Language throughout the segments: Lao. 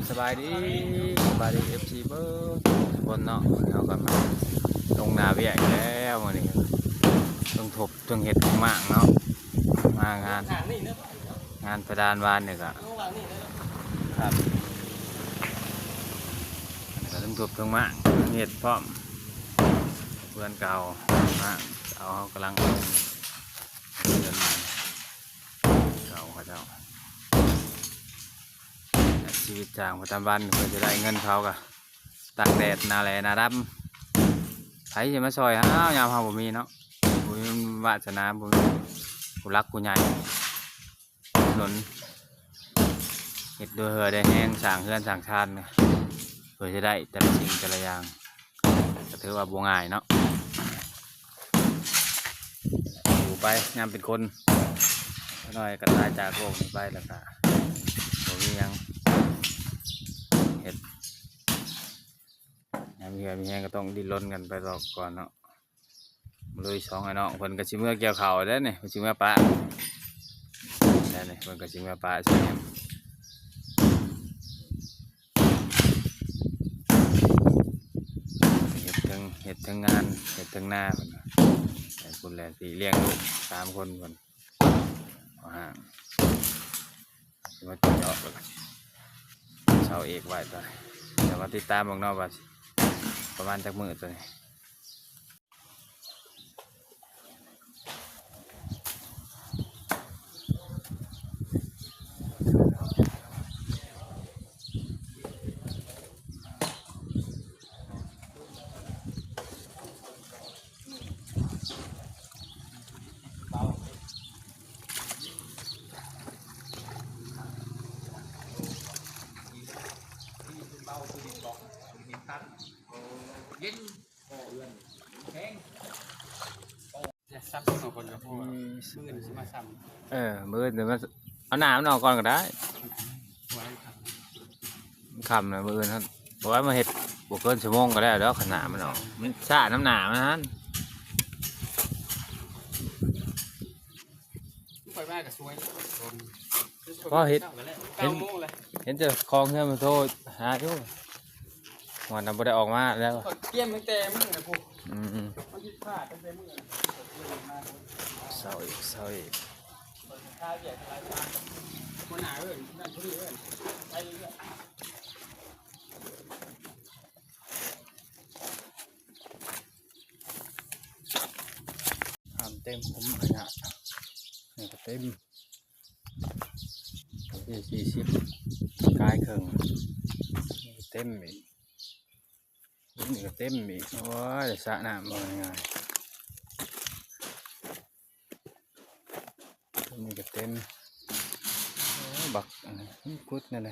ສະບາຍດີ ສະບາຍດີ ເອັຟຊີ ເບິ່ງທຸກຄົນເນາະ. ມື້ນີ້ເຮົາກໍມາລົງໜ້າວຽກອີກແລ້ວ ມື້ນີ້ເທິງທົບເທິງເຮັດເທິງມ້າງເນາະ. ມາງານ ງານສະດານວານນີ້ກໍ ຄັບ ອັນນີ້ກໍເທິງທົບເທິງມ້າງ ເຮັດພ້ອມເພື່ອນເກົ່າ. ມາເອົາ ເຮົາກຳລັງເອົາເຮືອນໃໝ່ເກົ່າເຂົາເຈົ້າ. ຊີວິດຊ່າງປະຈຳວັນ ເພື່ອຈະໄດ້ເງິນເຂົາກໍຕາກແດດໜ້າແລ້ໜ້າດຳ. ໃຜຊິມາຊ່ອຍເຮົາຍາມເຮົາບໍ່ມີເນາະ ບໍ່ມີວາດສະໜາ ບໍ່ມີຜູ້ຫຼັກຜູ້ໃຫຍ່ໜູນ ເຮັດດ້ວຍເຫື່ອດ້ວຍແຮງ ສ້າງເຮືອນສ້າງຊານ ເພື່ອຈະໄດ້ແຕ່ລະສິ່ງແຕ່ລະຢ່າງ ກໍຖືວ່າບໍ່ງ່າຍເນາະ. ຢູ່ໄປຍາມເປັນຄົນ ຈັກໜ້ອຍກໍຕາຍຈາກໂລກນີ້ໄປ ແລ້ວກໍບໍ່ມີຫຍັງເຮັດ. ຍາມມີເຫື່ອມີແຮງກໍຕ້ອງດີ້ນລົນກັນໄປຕໍ່ກ່ອນເນາະ. ມາລຸຍ ສອງອ້າຍນ້ອງເພິ່ນກໍຊິເມືອກ່ຽວເຂົ້າແລ້ວນີ້ ເພິ່ນຊິເມືອປະແລ້ວນີ້ ເພິ່ນກໍຊິເມືອປະຊິແມ່ນ ເຮັດເທິງ ເຮັດເທິງງານ ເຮັດເທິງນາເພິ່ນວ່າ. ແລ່ນພຸ້ນແລ່ນພີ້ ລ້ຽງລູກສາມຄົນເພິ່ນ ເອົາຫ້າງ ຊິມາຕິດອອກແລ້ວກໍເຊົາເອກໄວ້ຕົວະ. ດຽວມາຕິດຕາມເບິ່ງເນາະວ່າປະມານຈັກມື້ຕົວນີ້. ເຢັນ ແລ້ວສັບເນາະ ເພິ່ນກໍ ອືມ ມື້ອື່ນຊິມາຊ້ຳ. ເອີ ມື້ອື່ນຊິມາ ເອົາໜ້າມັນອອກກ່ອນກໍໄດ້ ໄວ້ຄ່ຳ ຄ່ຳແລ້ວມື້ອື່ນຫັ້ນ ເພາະວ່າມາເຮັດບໍ່ເກີນຊົ່ວໂມງກໍແລ້ວດອກ. ຄັນໜ້າມັນອອກ ມັນຊ້ານຳໜ້າມັນຫັ້ນ. ຂ້ອຍມາກໍສວຍ ພໍເຮັດ ເກົ້າໂມງແລ້ວ ເຫັນ ເຫັນເຈົ້າຂອງເຮືອນມາໂທຫາຢູ່ ຮອດນຳບໍ່ໄດ້ອອກມາແລ້ວ. ຂ້ອຍກຽມຕັ້ງແຕ່ມື້ນັ້ນພຸ້ນ ອືມໆ ມັນຜິດພາດຕັ້ງແຕ່ມື້ນັ້ນ ເຊົາອີກ ເຊົາອີກ ຂ້າວຽກຫຼາຍທາງ ຫົວໜ້າເອີ້ນ ນັ້ນຜູ້ນີ້ເອີ້ນ ໄປເລື້ອຍໆ. ນ້ຳເຕັມຂຸມອັນນະ ນີ້ກໍເຕັມ ທີ່ສີ່ສິບ ກາຍເຄິ່ງ ນີ້ກໍເຕັມອີກ ນີ້ກໍເຕັມອີກ. ໂອ້ຍ ສະນ້ຳບໍ່ງ່າຍ. ຕົວນີ້ກໍເຕັມ ໂອ້ ບັກ ອັນນີ້ ພຸດແນວໃດ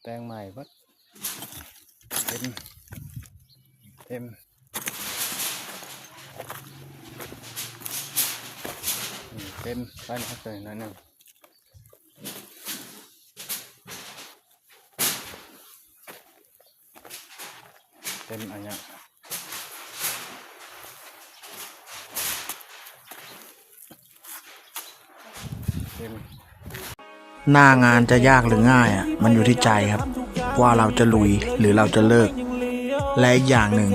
ແປງໃໝ່ເບິດ ເຕັມ ເຕັມ ນີ້ເຕັມ ໄປນີ້ເຕີໜ້ອຍໜຶ່ງ. ເຕັມອັນເນີ້ຍ ເຕັມ. ໜ້າງານຈະຍາກຫຼືງ່າຍອະ ມັນຢູ່ທີ່ໃຈຄັບ ວ່າເຮົາຈະລຸຍ ຫຼືເຮົາຈະເລີກ. ແລະອີກຢ່າງໜຶ່ງ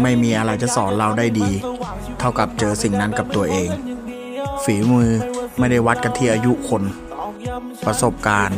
ໄມ່ມີອະໄລຈະສອນເຮົາໄດ້ດີ ເທົ່າກັບເຈີສິ່ງນັ້ນກັບຕົວເອງ. ຝີມືໄມ່ໄດ້ວັດກັນທີ່ອາຍຸຄົນ, ປະສົບການ